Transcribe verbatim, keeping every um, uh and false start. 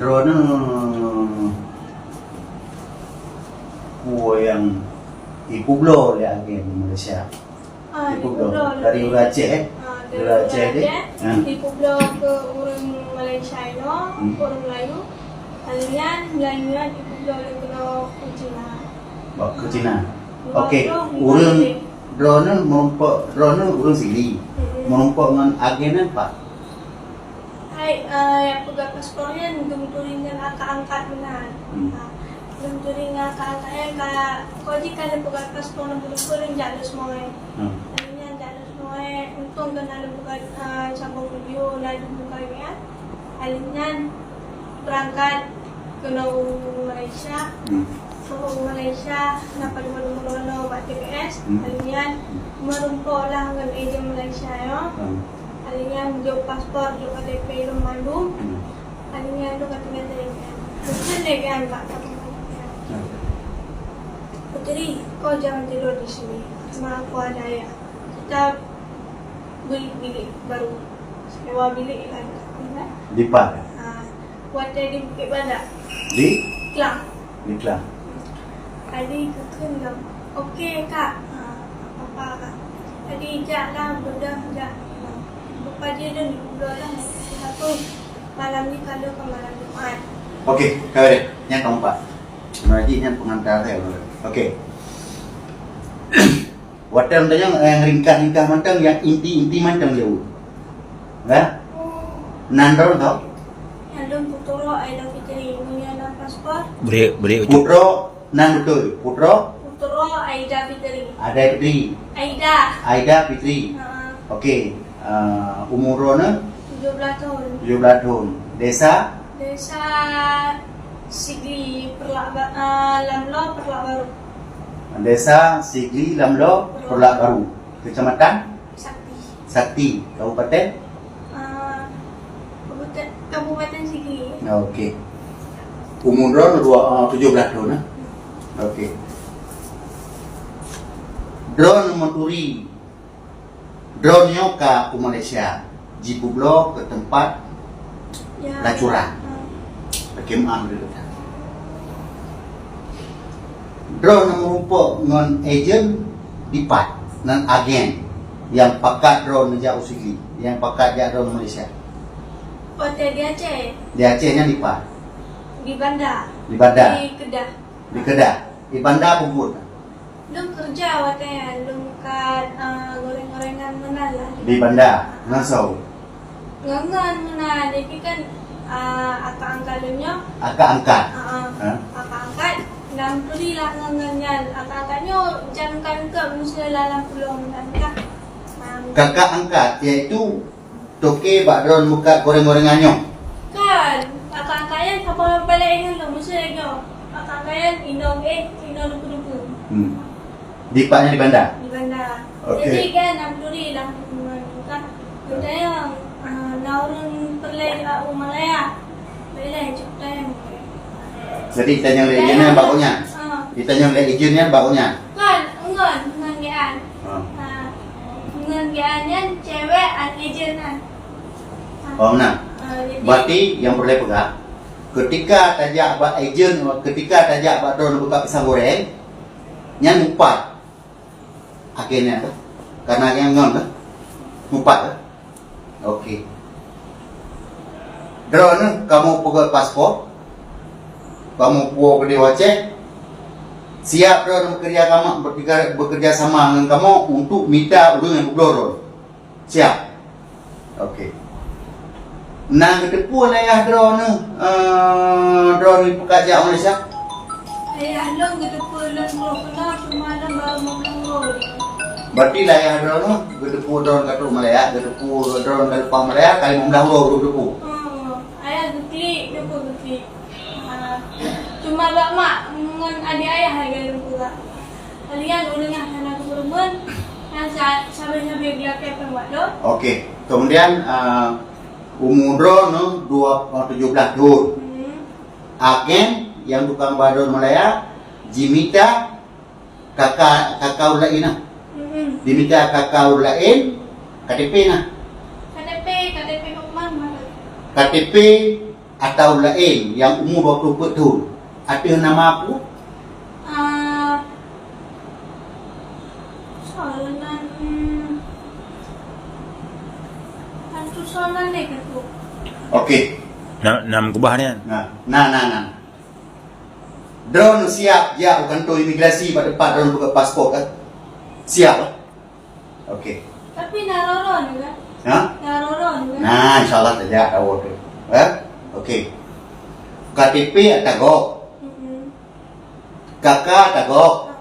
Droeneuh peue nyang jipeubloe lé agen Malaysia? Ah, jipeubloe. Jipeubloe dari ureueng Aceh, eh? Ah, dari ureueng Aceh deh. Aceh. Ah. Jipeubloe keu ureueng Malaysia inoe, hmm, ureueng Melayu. Lalu nyan, Melayu nyan jipeubloe lé keunoe keu Cina. Bah, keu Cina. Dua. Okey, ureueng droeneuh meurumpok, droeneuh ureueng Sigli. Hmm. Meurumpok ngon agen nyan pat? Hai, eh, nyang peugah paspor nyan geumeuturing ngon akak angkat meunan. Hmm. Ha, geumeuturing ngon akak angkat nyan ka, kok jih ka lheueh peugah paspor nyan beutôi-beutôi jak Lost Mawai. Hmm. Lalu nyan jak Lost Mawai, untông keunan lôn peugah, eh, sambông video, na lôn peugah nyan. Lalu nyan beurangkat keunoe u Malaysia. Hmm. Keunoe u Malaysia, na padub lôn meurunoe bak T P S. Hmm. Lalu nyan meurumpok lah ngon ejen Malaysia nyoe. Hmm. Lalu nyan jok paspor, jok K T P lôn mandum. Hmm. Lalu nyan tu ka tinggai di Medan. Mungkin di Medan, Pak, tak tahu. Hmm. Putri, kau jangan tidur di sini. Sama aku ada ya. Kita beli bilik baru. Sewa bilik kan. Di pat? Ha, watèe di Bukit Badak. Di? Klang. Di Klang. Tadi keukeun lom. Okey, Kak. Ha, apa, Kak? Tadi jak lah, beudôh jak. Lepas dia dah dua bulan, satu malam ni kalau ke malam Jumat. Okey, ka beureh. Nyang keempat. Meunajih nyan pengantar saya. Okey. Watèe tanyong nyang ringkas-ringkas mantong, nyang inti-inti mantong jaweueb. Kan? Nan droe tau? Nan lôn Putro Aida Fitri, meunyoe lam paspor. Beri, beri ujuk. Putro, nan beutôi. Putro? Putro Aida Fitri. Aida Fitri. Aida. Aida Fitri. Ha. Okey. Ah, umur droeneuh? Tujoh blaih thon. Tujoh blaih thon. Desa? Desa Sigli Perlak Ba-, ah, Lamlo Perlak Baru. Desa Sigli Lamlo Perlak Baru. Kecamatan? Sakti. Sakti. Kabupaten? Ah, Kabupaten, Kabupaten Sigli. Okey. Umur droeneuh dua, ah, tujoh blaih thon, eh? Okey. Droeneuh meuturi. Droeneuh nyoe ka u Malaysia, jipeubloe keu teumpat, ya, lacuran. Hmm. Pakai maaf dulu. Droeneuh meurumpok ngon ejen dipat, ngon agen nyang pakat droeneuh jak u Sigli, nyang pakat jak droeneuh Malaysia. Watèe di Aceh. Di Aceh nyan dipat? Di Banda. Di Banda. Di Kedah. Di Kedah. Di Banda peubuet. Lôn keureuja watèe nyan, lôn ka, ah, goreng-gorengan meunan lah. Di Banda, ngon soe? Ngon, ngon meunan, jadi kan, ah, akak angkat lôn nyoe. Akak angkat? Ah, ah. Ha? Akak angkat, na meuturi lah ngon, ngon nyan. Akak angkat nyoe jankan keu meuseuti lam pulo meunan kah. Ah, kakak angkat, yaitu toke bak droeneuh meukat goreng-gorengan nyoe? Kan, akak-akak nyan saban balek ngon lôn, meuseuti lagèe nyoe. Akak-akak nyan inong, eh, inong dupeue-dupeue. Hmm. Dipat nyan di Banda? Di Banda. Okey. Jadi kan, alhamdulillah, bukan. Tanyong, ah, na ureueng peureulèe jak u Malaya. Baiklah, cok tanyong. Jadi, tanyong lé ijen nyan bak gobnyan? Ah. Ditanyong lé ijen nyan bak gobnyan? Kan, ngon, ngon geuan. Ah. Ah, ngon geuan nyan cewek an ejen nyan. Ah. Oh, meunan. Ah, jadi berarti nyang peureulèe peugah, keutika tajak bak ejen, keutika tajak bak droeneuh buka pisang goreng, nyan mupat. Akhirnya tu, karena nyang ngon tu, mupat tu. Okey. Droeneuh kamoe peugöt paspor, kamoe puwoe keudéh u Aceh, siap droeneuh bekerja sama, bekerja, bekerja sama ngon kamoe untuk mita ureueng nyang peubloe droeneuh. Siap. Okey. Na geuteupeue lé ayah droeneuh, eh, droeneuh peukat jak Malaysia? Ayah lôn geuteupeue lôn troh keunoe, cuma lôn barô limong blaih uroe. Berarti lé ayah droeneuh geuteupeue droeneuh ka trok Malaya, geuteupeue droeneuh ka leupah Malaya, ka limong blaih uroe geuteupeue? Hmm, ayah geuklik, geuteupeue geuklik. Ah, cuma bak mak ngon adik ayah lagèe lôn peugah. Kalian ureueng nyang hana geupeurumeuen, nyang sa-, sabe-sabe geulakèe péng bak lôn. Okey. Kemudian, ah, umu droeneuh dua, ah, tujoh blaih thon. Hmm. Agen nyang tukang ba droeneuh Malaya jimita kaka, kaka ureueng laén nah. Hmm. Jimita kaka ureueng laén K T P nah. K T P, K T P keu mana? K T P Atau laén nyang umu dua ploh peuet thon, ateueh nama peue? Ah, soalan, hantu soalan deh, Kak. Oke. Na, na meukeubah nyan. Nah, nah, nah, nah. Droeneuh siap jak u kantô imigrasi bak teumpat droeneuh peugöt paspor, kan? Siap, kan? Oke. Tapi na roro ni, kan? Ha? Na roro ni, kan? Nah, insya Allah tajak tawoe tu. Ha? Oke. K T P ata gob. Mm-mm. K K ata gob.